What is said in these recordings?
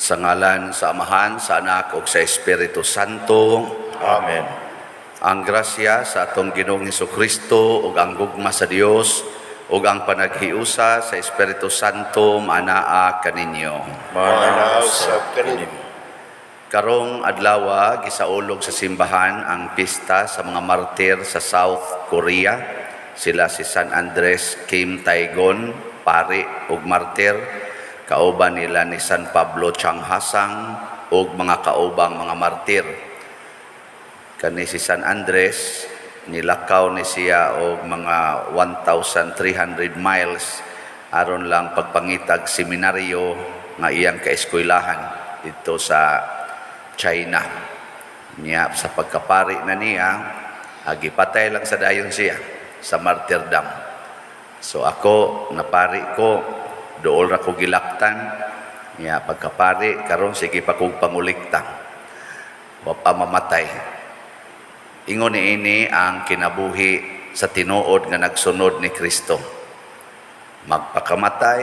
Sa ngalan sa Amahan, sa Anak ug sa Espiritu Santo. Amen. Ang grasya sa atong Ginoong Kristo ug ang gugma sa Dios ug ang panaghiusa sa Espiritu Santo maanaa kaninyo. Maanaa usab kanimo. Karong adlawa, gisaulog sa simbahan ang pista sa mga martir sa South Korea. Sila si San Andres Kim Taegon, pari ug martir, kauban nila ni San Pablo Chang Hasang ug mga kaubang mga martir. Kani si San Andres, nilakaw ni siya og mga 1,300 miles aron lang pagpangitag seminaryo nga iyang kaeskwelahan dito sa China. Niya sa pagkapari na niya, gipatay lang sa dayon siya sa martyrdom. So ako, napari ko, dool ra ko gilaktan. Niya pagkapari, karon sige pa kog pangulikta. Wa pa mamatay. Ingon ni ini ang kinabuhi sa tinuod nga nagsunod ni Kristo. Magpakamatay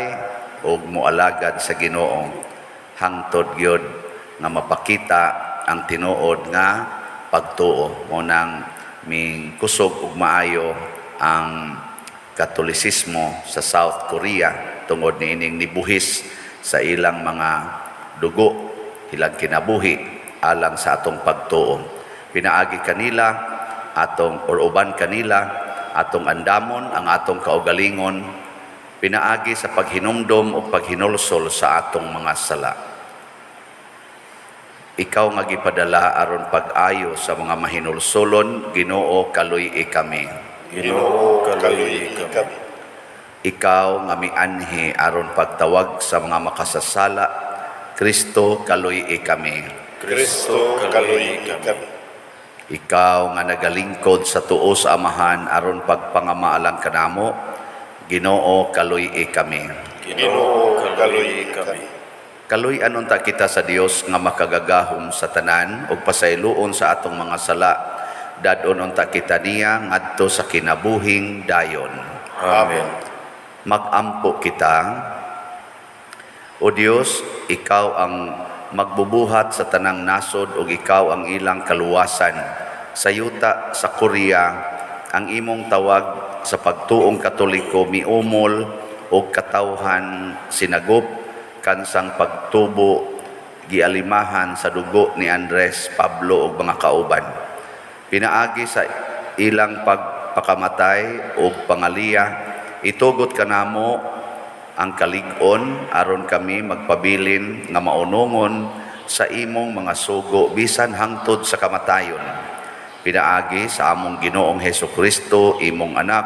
ug moalagad sa Ginoo hangtod gyud nga mapakita ang tinuod nga pagtuo. Mao nang ming kusog ug maayo ang Katolisismo sa South Korea tungod niining nibuhis sa ilang mga dugo, ilang kinabuhi alang sa atong pagtuo. Pinaagi kanila atong or uban kanila atong andamon ang atong kaugalingon pinaagi sa paghinumdom o paghinulsol sa atong mga sala. Ikaw nga gipadala aron pag-ayo sa mga mahinulsolon, Ginoo, kaluy-i kami. Ginoo, kaluy-i kami. Ikaw nga mianhi aron pagtawag sa mga makasasala, Kristo, kaluy-i kami. Kristo, kaluy-i kami. Ikaw nga nagalingkod sa tuo sa Amahan aron pagpangamaalang kanamo, Ginoo, kaluy-i kami. Ginoo, kaluy-i kami. Kaluy-an unta kita sa Dios nga makagagahom sa tanan ug pasayloon sa atong mga sala. Dad-on unta kita niya ngadto sa kinabuhing dayon. Amen. Magampo kita. O Dios, ikaw ang magbubuhat sa tanang nasod ug ikaw ang ilang kaluwasan. Sa yuta sa Korea, ang imong tawag sa pagtuong Katoliko miumol og katawhan sinagop kansang pagtubo gialimahan sa dugo ni Andres, Pablo ug mga kauban. Pinaagi sa ilang pagpakamatay ug pangaliya, itugot kanamo ang kalig-on aron kami magpabilin nga maunongon sa imong mga sugo bisan hangtod sa kamatayon. Pinaagi sa among Ginoong Hesus Kristo, imong anak,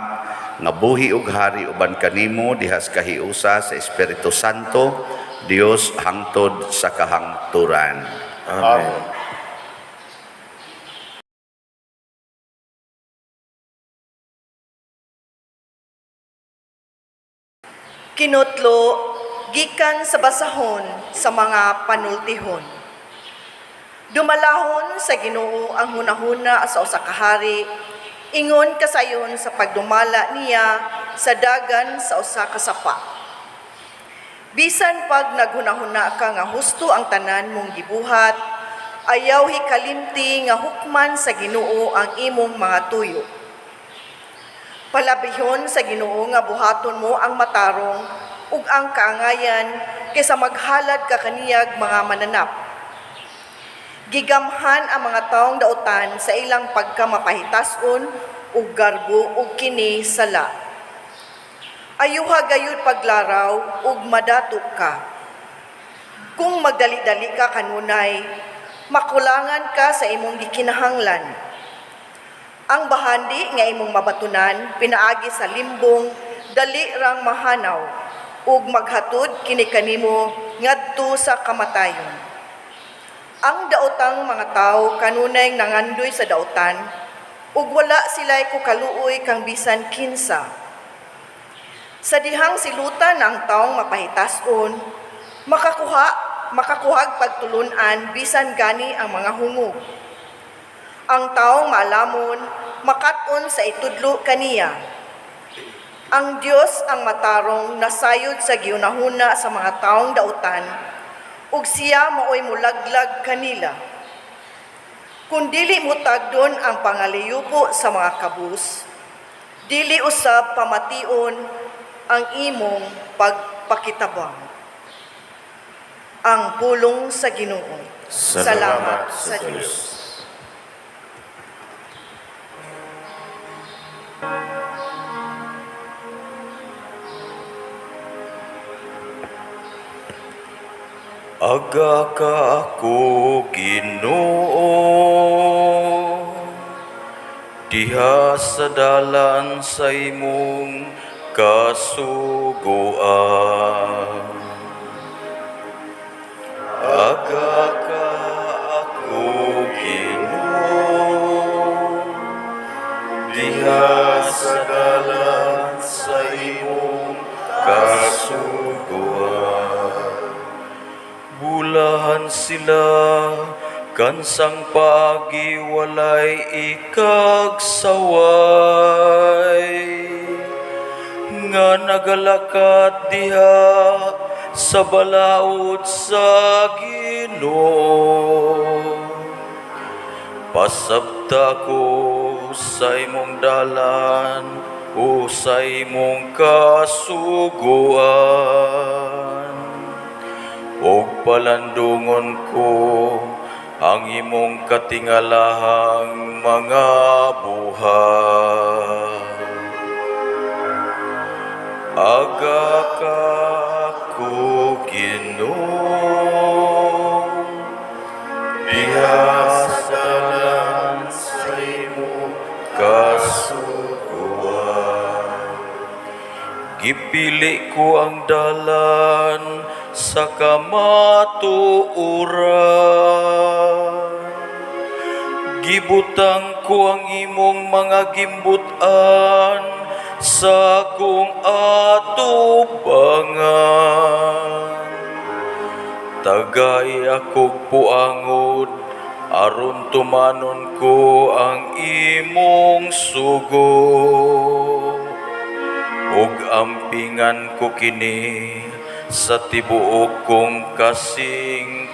nga buhi ug hari uban kanimo dihas kahiusa sa Espiritu Santo, Dios hangtod sa kahangturan. Amen. Kinutlo gikan sa basahon sa mga panultihon. Dumalahon sa Ginoo ang hunahuna sa usa ka hari, ingon kasayon sa pagdumala niya sa dagan sa usa ka sapa. Bisan pag naghunahuna ka nga husto ang tanan mong gibuhat, ayaw hikalimti nga hukman sa Ginoo ang imong mga tuyo. Palabihon sa Ginoo nga buhaton mo ang matarong ug ang kaangayan kaysa maghalad ka kaniyag mga mananap. Gigamhan ang mga taong dautan sa ilang pagkamapahitas-on ug garbo ug kini sala. Ayuha gayud paglaraw ug madato ka. Kung magdali-dali ka kanunay, makulangan ka sa imong gikinahanglan. Ang bahandi nga imong mabatunan pinaagi sa limbong dali rang mahanaw ug maghatod kini kanimo ngadto sa kamatayon. Ang daotang mga tawo kanunay nangandoy sa daotan ug wala sila'y kukaluoy kang bisan kinsa. Sa dihang silutan ang taong mapahitason, makakuhag pagtulunan bisan gani ang mga hungog. Ang taong maalamon, makat-on sa itudlo kaniya. Ang Dios ang matarong nasayod sa gihunahuna sa mga taong dautan, Ug siya maoy mulaglag kanila. Kung dili mo tagdon ang pangaliyupo sa mga kabus, dili usab pamation ang imong pagpakitabang. Ang pulong sa Ginoo. Salamat sa Diyos. Aga ka ako, Ginoo, diha sa dalan sa imong kasuguan. Aga ka ako, Ginoo, diha sa dalan sa imong kasuguan. Bulahan sila kansang paagi walay ikagsaway nga nagalakat diha sa balaod sa Ginoo. Pasabta ko sa imong dalan o sa imong kasuguan, ug palandungon ko ang imong katingalahang mga buhat. Aga ka ako, Ginoo, diha sa dalan sa imong kasuguan. Gipili ko ang dalan sa kamatuoran. Gibutang ko ang imong mga gimbut-an sa akong atubangan. Tagay akog puangod aron tumanon ko ang imong sugo. Ug ampingan ko kini sa tibuok kong kasing-kasing.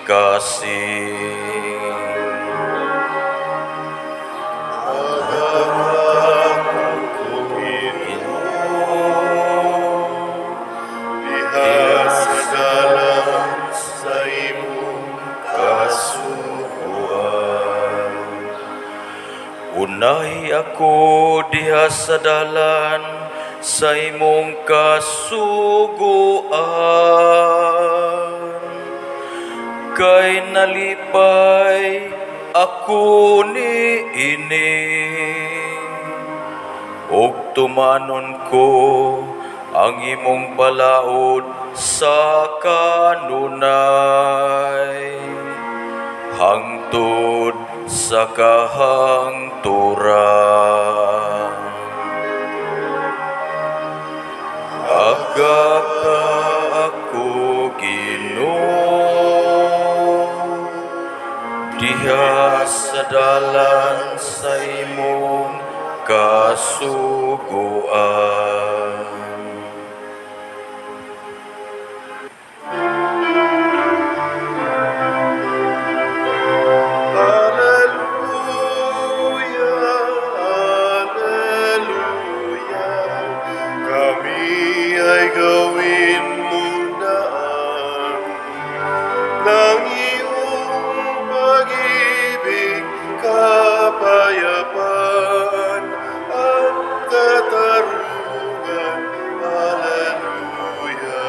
Diha sa dalan sa imong kasuguan. Unahi ako diha sa dalan sa imong kasuguan. Kay nalipay ako ni ini, ug tumanon ko ang imong balaod sa kanunay hangtod sa kahangturan. Aga ka ako, Ginoo, diha sa dalan sa imong kasuguan. Alleluia, Alleluia, kami ay gawin mong daan ng iyong pag-ibig, kapayapaan at katarungan. Alleluia.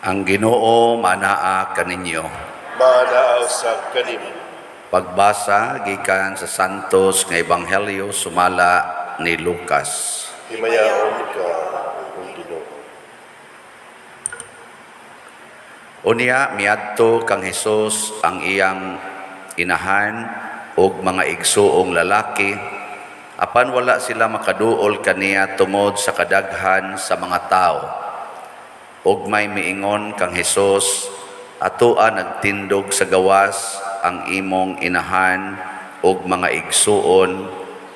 Ang Ginoo manaa kaninyo. Manaa usab kanimo. Pagbasa gikan sa Santos nga Ebanghelyo sumala ni Lucas. Himayaon ka, O Ginoo. Unya miadto kang Hesus ang iyang inahan ug mga igsuong lalaki, apan wala sila makaduol kaniya tungod sa kadaghan sa mga tawo. Ug may miingon kang Hesus, "Atoa nagtindog sa gawas ang imong inahan ug mga igsuon,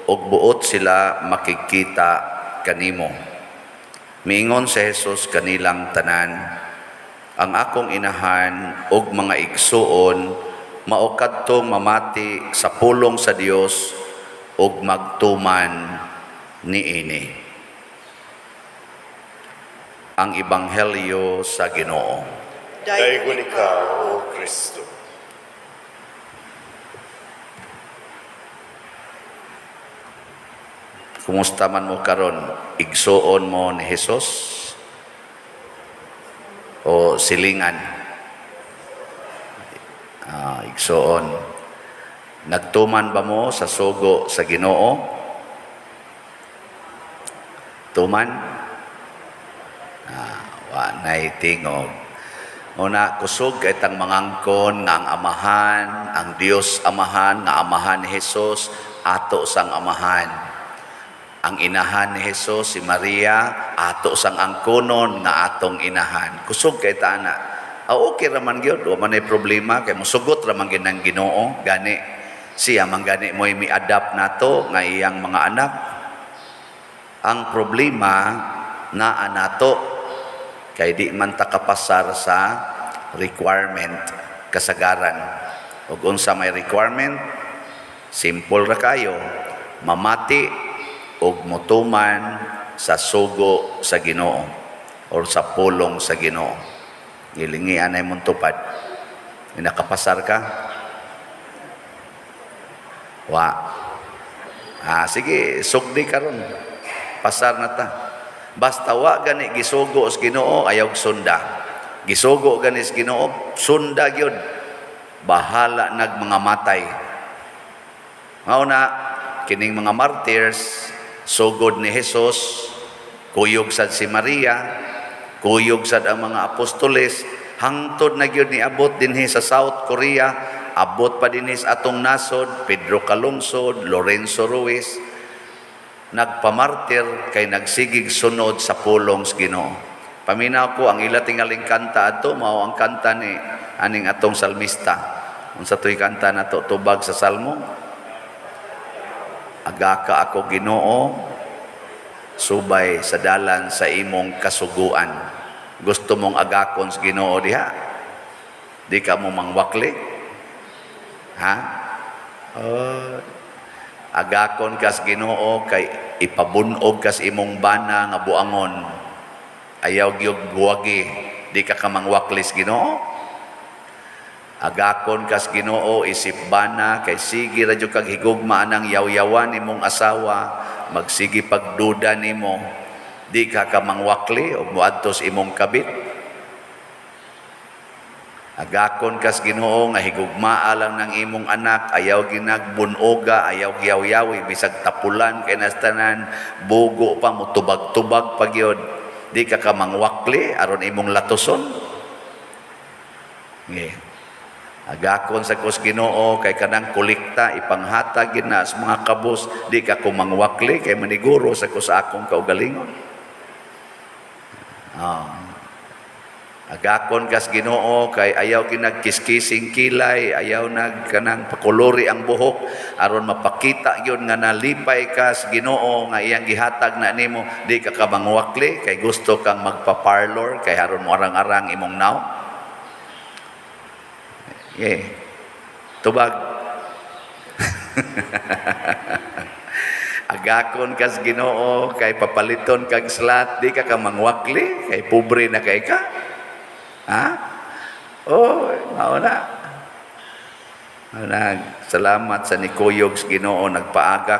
ug buot sila makigkita kanimo." Miingon si Jesus kanilang tanan, "Ang akong inahan ug mga igsuon mao kadtong mamati sa pulong sa Dios ug magtuman niini." Ang Ebanghelyo sa Ginoo. Daygon ikaw, O Kristo. Kumusta man mo karon? Igsuon mo ni Jesus o silingan? Ah, igsuon. Nagtuman ba mo sa sugo sa Ginoo? Tuman? Ah, wa nay tingog. Una, kusog kay tang mangangkon nga ang Amahan, ang Dios Amahan, nga Amahan ni Jesus, ato sang Amahan. Ang inahan ni Jesus, si Maria, ato sang angkonon nga atong inahan. Kusog kay ta ana. Ah, okay ra man gyud, wa man ay problema kay mosugot ra man gyud ng Ginoo. Gani siya man gani mo'y mi-adapt nato nga iyang mga anak. Ang problema naa nato kay di man ta kapasar sa requirement kasagaran. Ug unsa may requirement? Simple ra kayo. Mamati ug motuman sa sugo sa Ginoo or sa pulong sa Ginoo. Gilingian ay mong tupad. Nakapasar ka? Wa. Ah, sige, sugdi karon. Pasar na ta. Basta wa gani gisugo sa Ginoo, ayaw sunda. Gisugo gani sa Ginoo, sunda gyud. Bahala nag mga matay. Mao na kining mga martyrs, sugod ni Jesus, kuyog sad si Maria, kuyog sad ang mga apostoles, hangtod na gyud niabot dinhi sa South Korea, abot pa dinhi sa atong nasod, Pedro Calungsod, Lorenzo Ruiz, nagpamartir kay nagsigig sunod sa pulong sa Ginoo. Paminaw ko ang ila tingaling kanta adto mao ang kanta ni aning atong salmista. Unsa to'y kanta nato tubag sa salmo? Agaka ako, Ginoo, subay sa dalan sa imong kasuguan. Gusto mong agakon sa Ginoo diha? Di ka mo mangwakli? Ha? Oh. Agakon kas Ginoo kay ipabunog kas imong bana nga buangon. Ayaw gyud buwagi, di ka kamangwakli sa Ginoo. Agakon kas Ginoo isip bana kay sige ra jud kag higugma anang yaw-yawan nimong asawa, magsige pagduda nimo, di ka kamangwakli og moadto sa imong kabit. Agakon kas Ginoo nga higugmaa lang ng imong anak, ayaw ginagbunoga, ayaw giyawyawi, bisag tapulan kay nastanan, bugo pa motubag-tubag pa gyud. Di ka kamangwakli aron imong latuson. Nge. Agakon sa kus Ginoo kay kanang kolekta ipanghatag gyud na sa mga kabus, di ka kumangwakli kay maniguro sa kus akong kaugalingon. Ah. Agakon kas Ginoo kay ayaw ginagkiskising kilay, ayaw nag kanang pakulori ang buhok aron mapakita gyud nga nalipay ka sa Ginoo nga iyang gihatag na nimo, di ka kamangwakli kay gusto kang magpa-parlor kay aron mo arang-arang imong naw. Yeah. Tubag. Agakon kas Ginoo kay papaliton kag slat, di ka kamangwakli kay pobre na kay ka. Ha? Oh, mao na. Mao na, salamat sa nikuyog sa Ginoo nagpaagak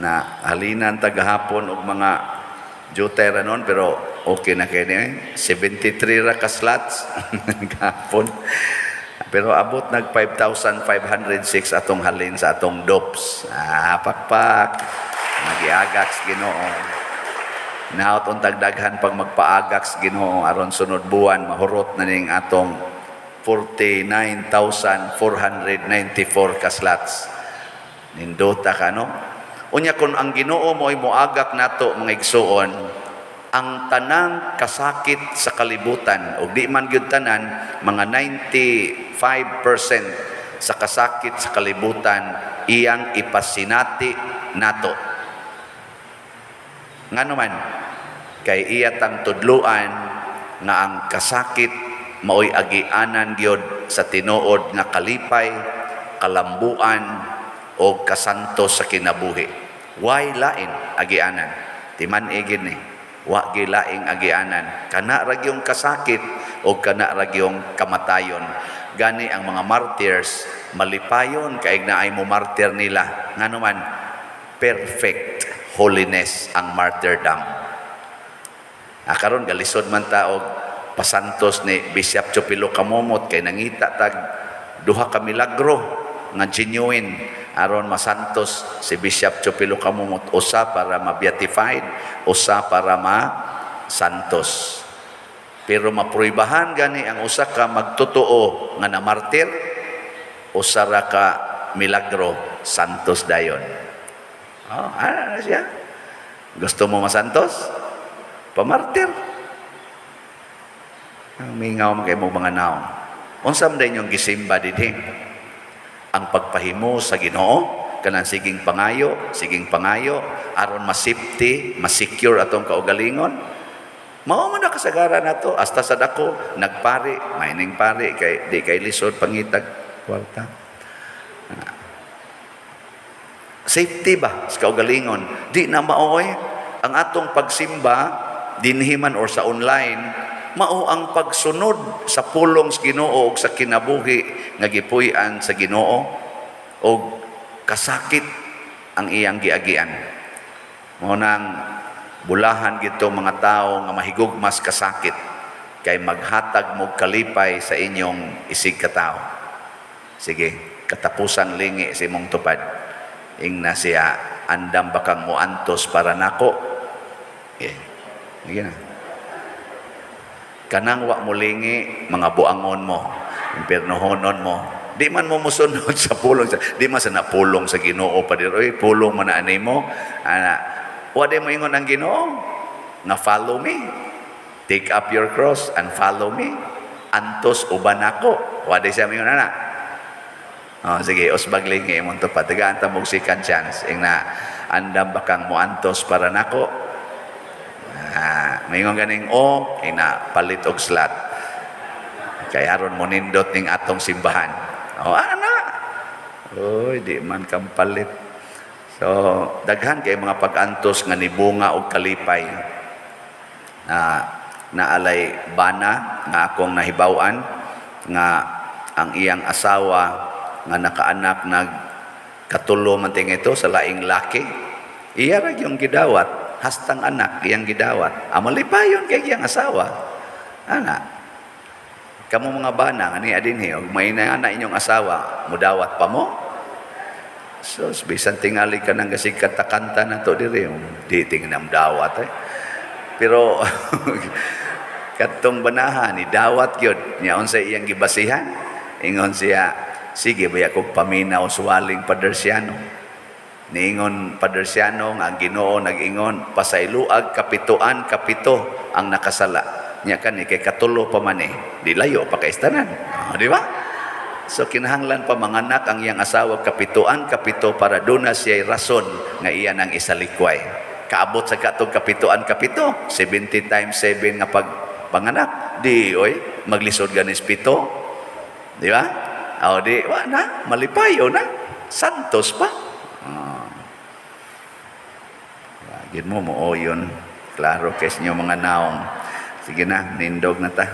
na halinan tagahapon og mga jutay ra nun, pero okay na kay ni 73 ra ka slots gahapon. Pero abot nag 5,506 atong halin sa atong DOPS. Ah, pakpak. Nagiagak sa Ginoo. Naot untag daghan pag magpaagak sa Ginoo aron sunod buwan mahurot na ning atong 49,494 ka slots. Nindota ka, no? Unya kung ang Ginoo mo'y moagak nato, mga igsuon, ang tanang kasakit sa kalibutan, o di man gyud tanan, mga 95% sa kasakit sa kalibutan iyang ipasinati nato. Ngano man? Kay iya tang tudluan nga ang kasakit maoy agianan gyud sa tinuod nga kalipay, kalambuan o kasantos sa kinabuhi. Way lain agianan. Timan-i gid ni. Wa gyud laing agianan. Kana ra gyung kasakit o kana ra gyung kamatayon. Gani ang mga martyrs malipayon kay naay mo martyr nila. Ngano man, perfect holiness ang martyrdom. Ah, karon galisod man ta og pasantos ni Bishop Chupilo Camomot kay nangita tag duha ka milagro nga genuine aron masantos si Bishop Chupilo Camomot, usa para ma-beatified, usa para ma-santos. Pero mapruibahan gani ang usa ka magtotoo nga namartir, usa ra ka milagro, santos dayon. Oh, ana na siya. Gusto mo masantos? Pamartir. Ang mingaw man kay mo mga naong. Unsa man inyong gisimba dinhi? Ang pagpahimo sa Ginoo, kanang siging pangayo, siging pangayo aron ma-safety, ma-secure atong kaugalingon. Mao man na kasagaran nato hasta sa dako nagpari, mining pari kay di kay lisod pangitag kwarta. Safety ba sa kaugalingon? Di na maoy ang atong pagsimba dinhi man or sa online, mao ang pagsunod sa pulong sa Ginoo ug sa kinabuhi nga gipuy-an sa Ginoo og kasakit ang iyang giagian. Mao nang bulahan gito mga tao nga mahigugmas kasakit kay maghatag mo kalipay sa inyong isig katao. Sige, katapusan lingi sa imong tupad. Ingna siya, "Andam ba kang muantos para nako?" Eh, sige na. Kanang wa mo lingi, mga buangon mo, impiernohonon mo. Di man mo musunod sa pulong. Di man sa napulong sa Ginoo pa diri. Oy, pulong man na ani mo. Ana, wa di mo ingon ang Ginoo nga follow me. Take up your cross and follow me. Antos uban ako. Wa di siya mingon ana. Oh, sige, usbag lingi imong tupad. Tagaan ta mog second chance. Ingna, "Andam ba kang muantos para nako?" Ah, maingon ganing o, ina palit og slot. Kay aron mo nindot ning atong simbahan. Oh, ana. Oy, di man kang palit. So, daghan kay mga pag-antos nga nibunga og kalipay. Na naalay bana nga akong nahibaw-an nga ang iyang asawa nga nakaanak nag katulo man ting ito sa laing laki. Iya ra yung gidawat, hastang anak iyang gidawat. Malipayon kay iyang asawa. Ana. Kamo mga bana nga niya dinhi og may na inyong asawa, mudawat pa mo? So, bisan tingali ka nang gasig kanta-kanta na to diri, di tingnan dawat eh. Pero katong banahan ni dawat gyud niya, unsa iyang gibasihan? Ingon siya, "Sige baya kog paminaw suwaling Pader Siano. Niingon Pader Siano nga ang Ginoo nag-ingon, pasayloag kapituan kapito ang nakasala. Nya kani kay katulo pa man eh, di layo pa kay tanan." Oh, di ba? So kinahanglan pa manganak ang iyang asawa kapituan kapito para duna siya rason nga iya nang isalikway. Kaabot sa katong kapituan kapito, 70 times 7 nga pag panganak, di oy maglisod ganis pito. Di ba? O di, wa na, malipayo na. Santos pa. Ah. Lagin mo mo yun. Klaro kay inyo mga naong. Sige na, nindog na ta.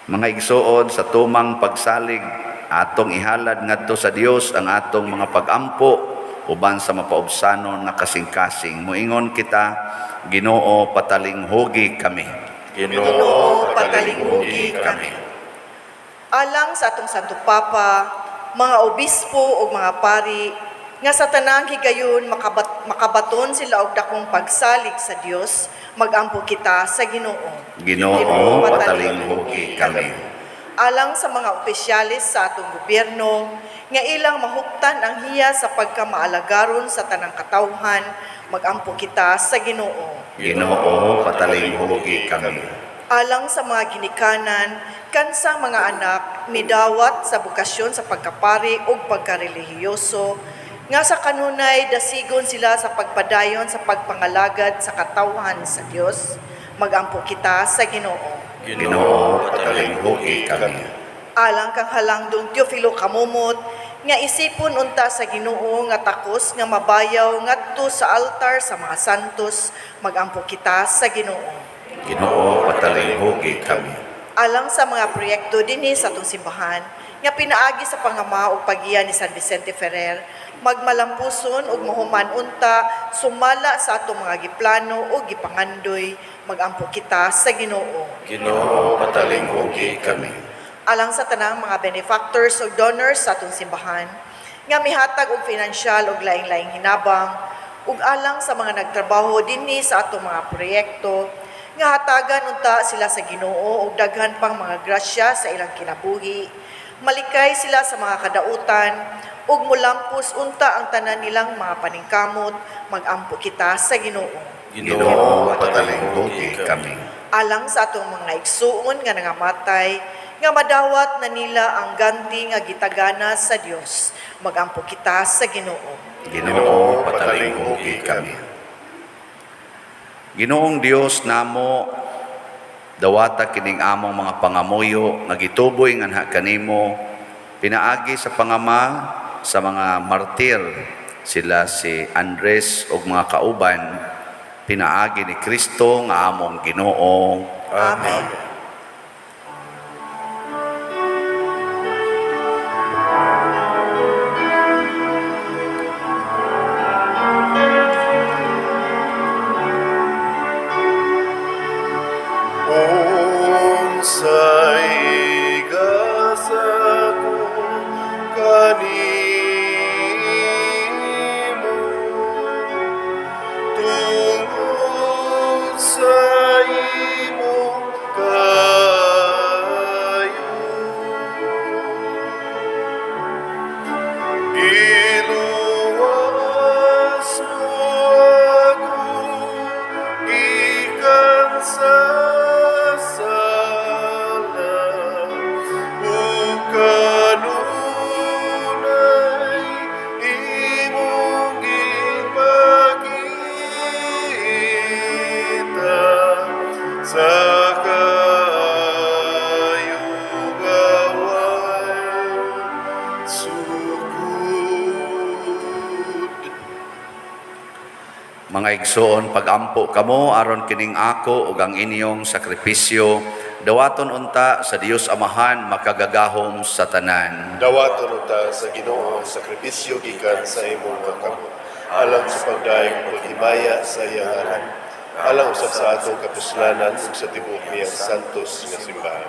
Mga igsuon, sa tumang pagsalig, atong ihalad ngadto sa Dios ang atong mga pagampo uban sa mapaubsanon nga kasing-kasing. Moingon kita, Ginoo, patalinghugi kami. Ginoo, patalinghugi kami. Alang sa atong Santo Papa, mga obispo ug mga pari, nga sa tanang higayon makabaton sila og dakong pagsalig sa Dios, magampo kita sa Ginoo. Ginoo, patalinghugi kami. Alang sa mga opisyalis sa atong gobyerno, nga ilang mahuptan ang hiya sa pagkamaalagaron sa tanang katawhan, magampo kita sa Ginoo. Ginoo, patalinghugi kami. Alang sa mga ginikanan, kansang mga anak, midawat sa bokasyon sa pagkapari ug pagkarelihiyoso, Nga sa kanunay dasigon sila sa pagpadayon sa pagpangalagad sa katawhan sa Dios, magampo kita sa Ginoo. Ginoo, patalinghugi kami. Alang kang halangdong Teofilo Kamumot, nga isipon unta sa Ginoo nga takos nga mabayaw ngadto sa altar sa mga santos, magampo kita sa Ginoo. Ginoo, patalinghugi kami. Alang sa mga proyekto dinhi sa atong simbahan nga pinaagi sa pangama ug paggiya ni San Vicente Ferrer, magmalampuson ug mahuman unta sumala sa atong mga giplano ug gipangandoy, magampo kita sa Ginoo. Ginoo, patalinghugi kami. Alang sa tanang mga benefactors ug donors sa atong simbahan nga mihatag og finansyal ug laing-laing hinabang, ug alang sa mga nagtrabaho dinhi sa atong mga proyekto nga hatagan unta sila sa Ginoo og daghan pang mga grasya sa ilang kinabuhi, malikay sila sa mga kadautan ug mulampos unta ang tanan nilang mga paningkamot, magampo kita sa Ginoo. Ginoo, patalinghugi kami. Alang sa atong mga igsuon nga nangamatay nga madawat na nila ang ganti nga gitagana sa Dios, magampo kita sa Ginoo. Ginoo, patalinghugi kami. Ginoong Dios namo, dawata kining among mga pangamuyo nga gituboy nganha kanimo pinaagi sa pangama sa mga martir, sila si Andres ug mga kauban, pinaagi ni Kristo nga among Ginoo. Amen. Unsay gasa ko kanimo tungod sa imong kaayo, giluwas mo ako gikan sa sala ug kanunay imong gipakita sa kaayo nga way sukod. Mga igsoon, pagampo kamo aron kining ako ug ang inyong sakripisyo dawaton unta sa Dios Amahan makagagahom sa tanan. Dawaton unta sa Ginoo ang sakripisyo gikan sa imong mga kamot, alang sa pagdayeg paghimaya sa iyang ngalan, alang usab sa atong kapuslanan ug sa tibuok niyang santos nga simbahan.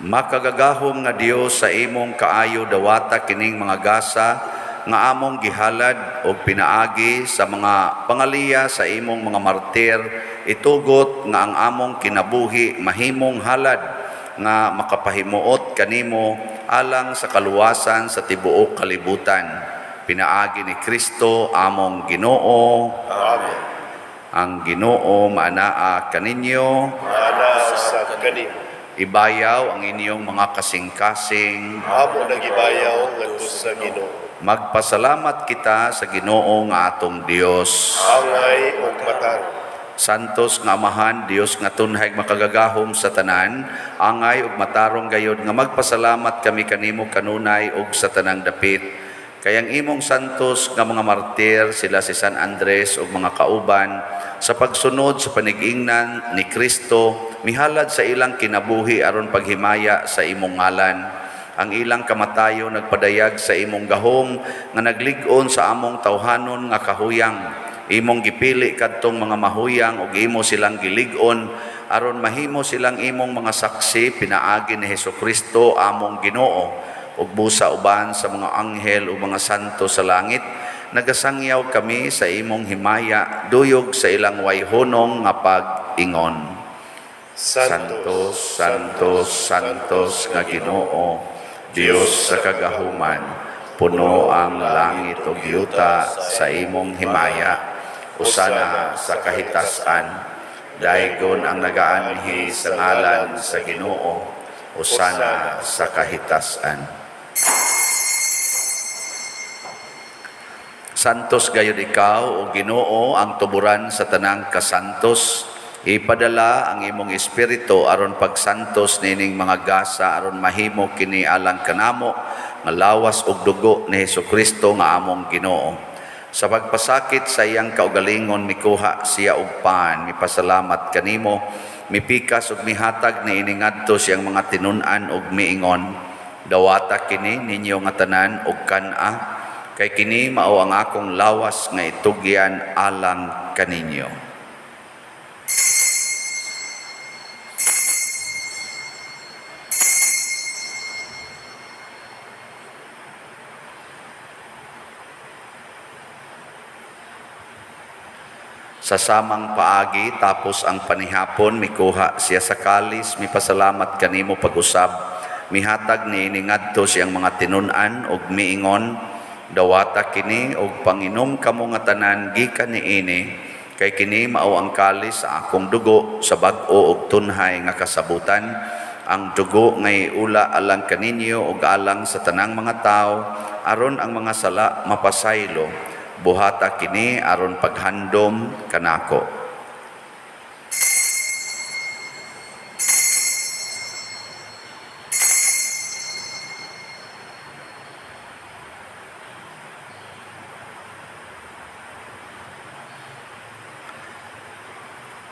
Makagagahom nga Dios, sa imong kaayo dawata kining mga gasa nga among gihalad og pinaagi sa mga pangaliya sa imong mga martir, itugot nga ang among kinabuhi mahimong halad nga makapahimuot kanimo alang sa kaluwasan sa tibuok kalibutan, pinaagi ni Kristo among Ginoo. Amen. Ang Ginoo maanaa kaninyo. Maanaa usab kanimo. Ibayaw ang inyong mga kasing-kasing. Amo nagibayaw ngadto sa Ginoo. Magpasalamat kita sa Ginoo nga atong Dios. Angay ug matarong. Santos nga Amahan, Dios nga tunhay makagagahom sa tanan, angay ug matarong gayod nga magpasalamat kami kanimo kanunay ug sa tanang dapit. Kay ang imong santos nga mga martir, sila si San Andres ug mga kauban, sa pagsunod sa panigingnan ni Kristo, mihalad sa ilang kinabuhi aron paghimaya sa imong ngalan. Ang ilang kamatayon nagpadayag sa imong gahom nga naglig-on sa among tawhanon nga kahuyang. Imong gipili kadtong mga mahuyang ug imo silang gilig-on aron mahimo silang imong mga saksi pinaagi ni Hesukristo among Ginoo. Ug busa uban sa mga anghel ug mga santo sa langit, nagasangyaw kami sa imong himaya duyog sa ilang wayhunong nga pag-ingon. Santo, Santo, Santos nga Ginoo, Dios sa kagahuman, puno ang langit ug yuta sa imong himaya. Usana sa kahitasan, daygon ang nagaanhi sa ngalan sa Ginoo. Usana sa kahitasan. Santos gayud ikaw, o Ginoo, ang tuburan sa tanang kasantos. Ipadala ang imong espiritu aron pagsantos nining mga gasa aron mahimo kini alang kanamo nga lawas ug dugo ni Hesukristo nga among Ginoo. Sa pagpasakit sa iyang kaugalingon, mikuha siya og pan, mipasalamat kanimo, mipikas ug mihatag niini ngadto sa iyang mga tinun-an ug miingon, "Dawata kini ninyo nga tanan ug kan-a, kay kini mao ang akong lawas nga itugyan alang kaninyo." Sa samang paagi, tapos ang panihapon, mikuha siya sa kalis, mipasalamat kanimo pag-usab, mihatag niini ngadto sa iyang mga tinun-an ug miingon, "Dawata kini ug panginom kamo nga tanan gikan niini, kay kini mao ang kalis sa akong dugo sa bag-o ug tunhay nga kasabutan, ang dugo nga iula alang kaninyo ug alang sa tanang mga tawo aron ang mga sala mapasaylo. Buhata kini aron paghandom kanako."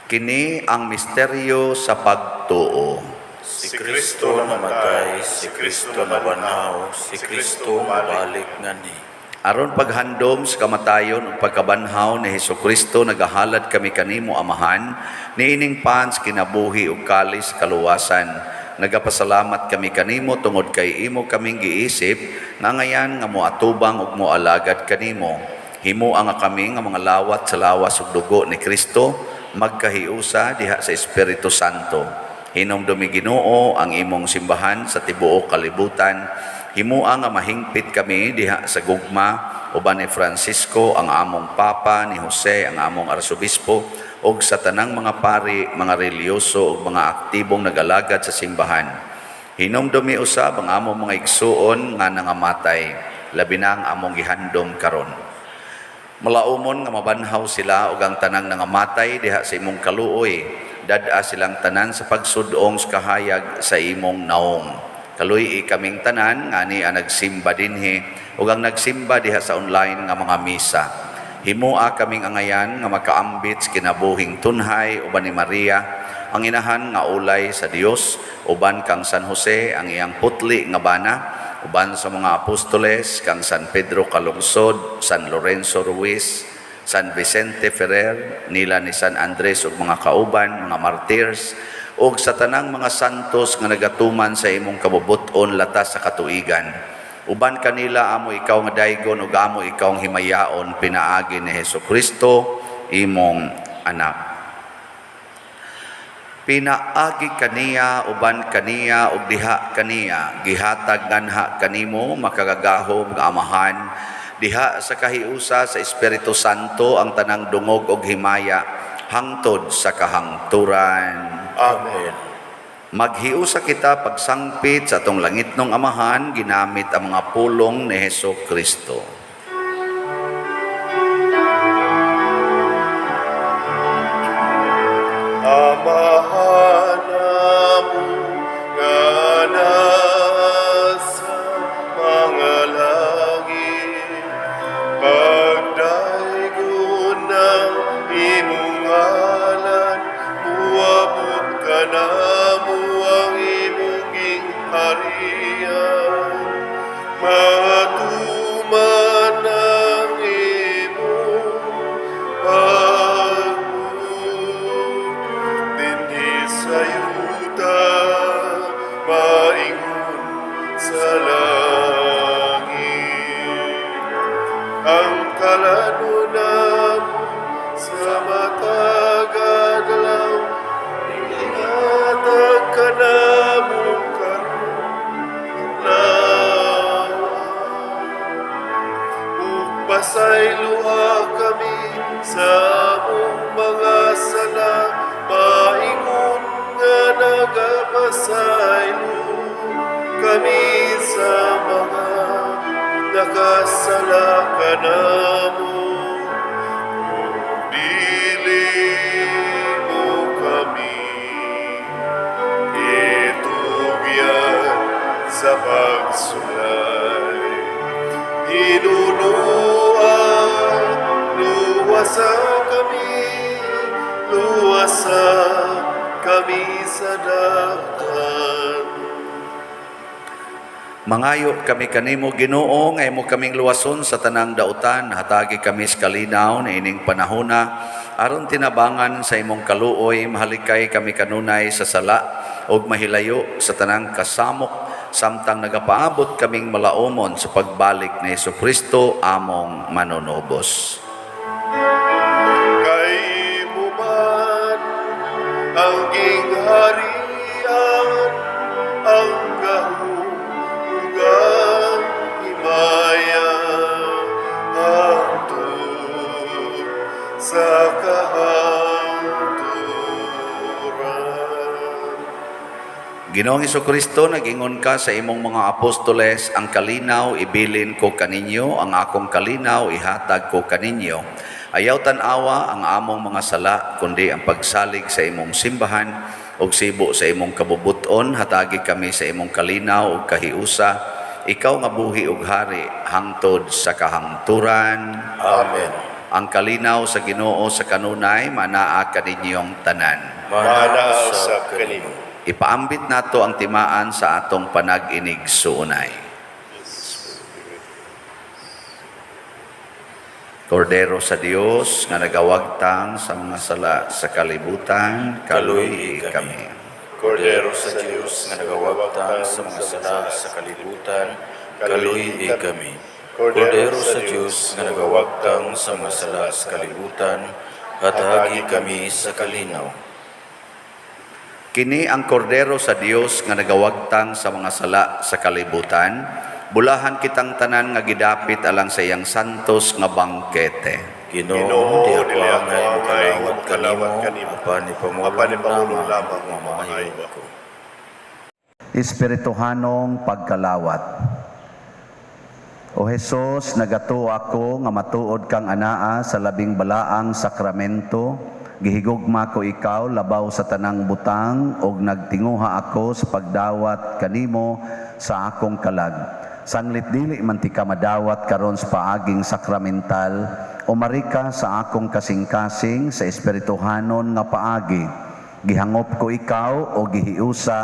Kini ang misteryo sa pagtuo. Si Kristo namatay, si Kristo nabanhaw, si Kristo mabalik ngani. Aron paghandom sa kamatayon ug pagkabanhaw ni Hesukristo, nagahalad kami kanimo, Amahan, niining pan sa kinabuhi ug kalis sa kaluwasan. Nagapasalamat kami kanimo tungod kay imo kaming giisip nga ngayan nga moatubang ug moalagad kanimo. Himoa nga kami nga mga lawat sa lawas ug dugo ni Kristo magkahiusa diha sa Espiritu Santo. Hinumdumi, Ginoo, ang imong simbahan sa tibuok kalibutan. Himoa nga mahingpit kami diha sa gugma uban ni Francisco ang among Papa, ni Jose ang among Arsobispo, ug sa tanang mga pari, mga relihiyoso ug mga aktibong nagalagad sa simbahan. Hinumdumi usab ang among mga igsuon nga nangamatay, labi na ang among gihandom karon. Malaumon nga mabanhaw sila ug ang tanang nangamatay diha sa imong kaluoy. Dad-a silang tanan sa pagsudong sa kahayag sa imong naong. Kaluy-i kaming tanan nga ania nagsimba dinhi ug ang nagsimba diha sa online nga mga misa. Himoa kaming angayan nga makaambit sa kinabuhing tunhay uban ni Maria, ang inahan nga ulay sa Dios, uban kang San Jose ang iyang putli nga bana, uban sa mga apostoles kang San Pedro Calungsod, San Lorenzo Ruiz, San Vicente Ferrer, nila ni San Andres ug mga kauban, mga martyrs, ug sa tanang mga santos nga nagatuman sa imong kabubut-on latas sa katuigan. Uban kanila amo ikaw nga daygon ug amo ikaw ang himayaon pinaagi ni Hesus Kristo, imong anak. Pinaagi kaniya, uban kaniya ug diha kaniya, gihatag nganha kanimo, makagagahom nga Amahan, diha sa kahiusa sa Espiritu Santo ang tanang dungog ug himaya hangtod sa kahangturan. Amen. Maghiusa kita pagsangpit sa atong langitnong Amahan ginamit ang mga pulong ni Hesus Kristo. Amahan namo nga nasa mga langit, pagdaygon ang imong ngalan, muabot kanamo ang imong gingharian, matuman ang imong pagbuot dinhi sa yuta maingon sa langit. Ang kalan-on namo sa matag adlaw, ihatag kanamo karong adlaw. Ug pasayloa kami sa among mga sala, maingon nga nagapasaylo kami sa mga Nakasala kanamo, ug dili mo kami itugyan sa pagsulay. Hinunua, luwasa kami, luwasa kami sa dautan. Mangayo kami kanimo, Ginoo, nga imo kaming luwason sa tanang dautan. Hatagi kami sa kalinaw niining panahona aron tinabangan sa imong kaluoy mahalikay kami kanunay sa sala ug mahilayo sa tanang kasamok samtang nagapaabot kaming malaumon sa pagbalik ni Hesukristo among manunubos. Kay imo man ang gingharian, ang gahom ug ang himaya, hangtod sa kahangturan. Ginoong Kristo, nag-ingon ka sa imong mga apostoles, "Ang kalinaw ibilin ko kaninyo, ang akong kalinaw ihatag ko kaninyo." Ayaw tan-awa ang among mga sala, kundi ang pagsalig sa imong simbahan ug sibo sa imong kabubuton, hatagi kami sa imong kalinaw ug kahiusa. Ikaw nga buhi ug hari hangtod sa kahangturan. Amen. Ang kalinaw sa Ginoo sa kanunay manaa kaninyong tanan. Manaa usab kanimo. Ipaambit nato ang timaan sa atong panag-inigsuonay. Kordero sa Dios nga nagawagtang sa mga sala sa kalibutan, kaluy kami. Kordero sa Dios nga nagawagtang sa mga sala sa kalibutan, kaluy kami. Kordero sa Dios nga nagawagtang sa mga sala sa kalibutan, hatagi kami sa kalinaw. Kini ang kordero sa Dios nga nagawagtang sa mga sala sa kalibutan. Bulahan kitang tanan nga gidapit alang sa iyang santos nga bangkete. Ginoo, di ako dili ako angay angay mokalawat mokalawat kanimo, kanimo, apan ipamulong apan ipamulong lamang lamang ug mamaayo mamaayo ako. Espirituhanong pagkalawat. O Hesus, nagatuo ako nga matuod kang anaa sa labing balaang sakramento. Gihigugma ko ikaw labaw sa tanang butang ug nagtinguha ako sa pagdawat kanimo sa akong kalag. Sanglit dili man tika madawat karon sa paaging sakramental, umari ka sa akong kasing-kasing sa espirituhanon nga paagi. Gihangop ko ikaw o gihiusa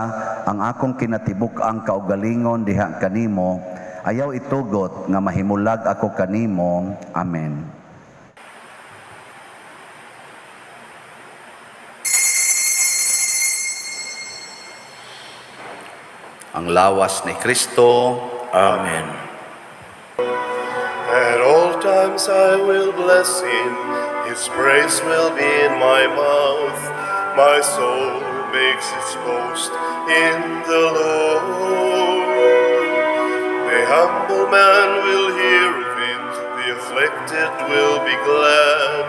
ang akong kinatibuk-ang kaugalingon diha kanimo. Ayaw itugot nga mahimulag ako kanimo. Amen. Ang lawas ni Kristo. Amen. At all times I will bless him, his praise will be in my mouth. My soul makes its boast in the Lord. The humble man will hear of it, the afflicted will be glad,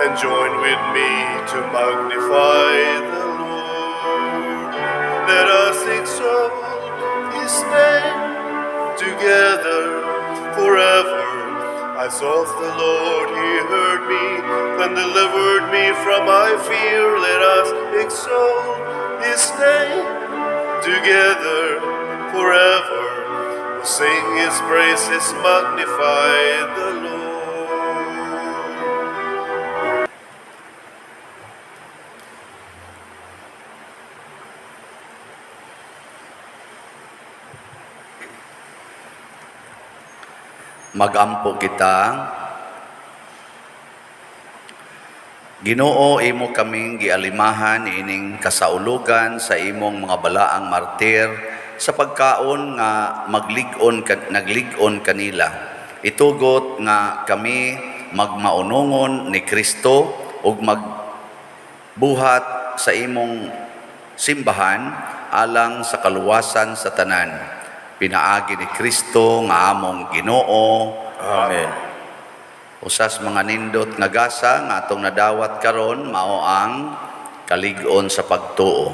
and join with me to magnify the Lord. Let us exalt his name together forever. I sought the Lord, he heard me and delivered me from my fear. Let us exalt his name together forever. We'll sing his praises, magnify the Lord. Magampo kita. Ginoo, imo kaming gialimahan ining kasaulugan sa imong mga balaang martir sa pagkaon nga naglig-on kanila. Itugot nga kami magmaunongon ni Kristo ug magbuhat sa imong simbahan alang sa kaluwasan sa tanan. Pinaagi ni Kristo nga among Ginoo. Amen. Usas mga nindot nga gasa nga atong nadawat karon mao ang kalig-on sa pagtuo.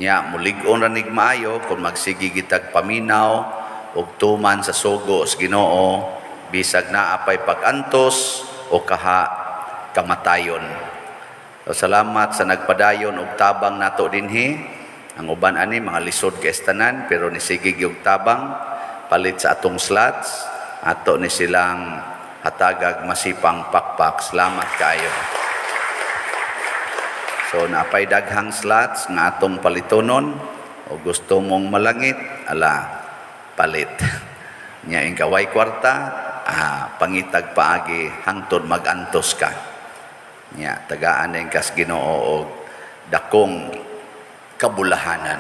Nya mulig-on ra nig maayo kung magsige gitag paminaw. ug tuman sa sugo sa Ginoo bisag naa pay pag-antos o kaha kamatayon. So, salamat sa nagpadayon og tabang nato dinhi. Ang uban ani mga lisod kay tanan, pero nisige og tabang palit sa atong slots. Ato ni silang hatagag masipang pakpak. Salamat kaayo. So naapay daghang slots nga atong palitonon o gusto mong malangit, ala, palit. Nya ing kaway kwarta, pangitag paagi hangtod magantos ka. Nya tagaan ning kas Ginoo og dakong kabulahanan.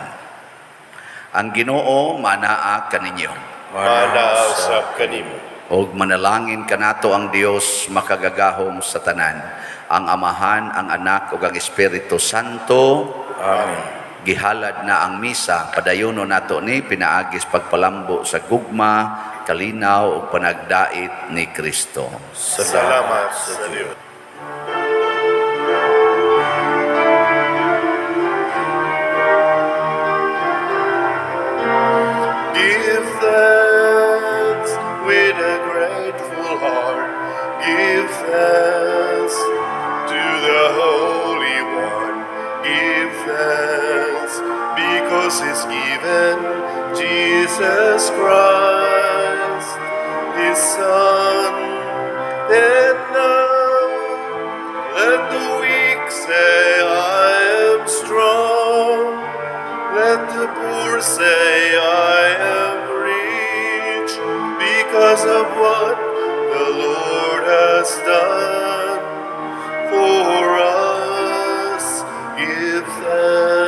Ang Ginoo manaa kaninyo. Manaa usab kanimo. Og manalangin kanato ang Dios makagagahom sa tanan, ang Amahan, ang Anak ug ang Espiritu Santo. Amen. Gihalad na ang misa, padayono nato ni pinaagis pagpalambo sa gugma, kalinaw ug panagdait ni Kristo. Salamat sa Dios. Give thanks with a grateful heart. Give thanks to the Holy One. Give thanks because He's given Jesus Christ, His Son. And now let the weak say, "I am strong." Let the poor say, "I am rich," because of what the Lord has done for us. Give thanks.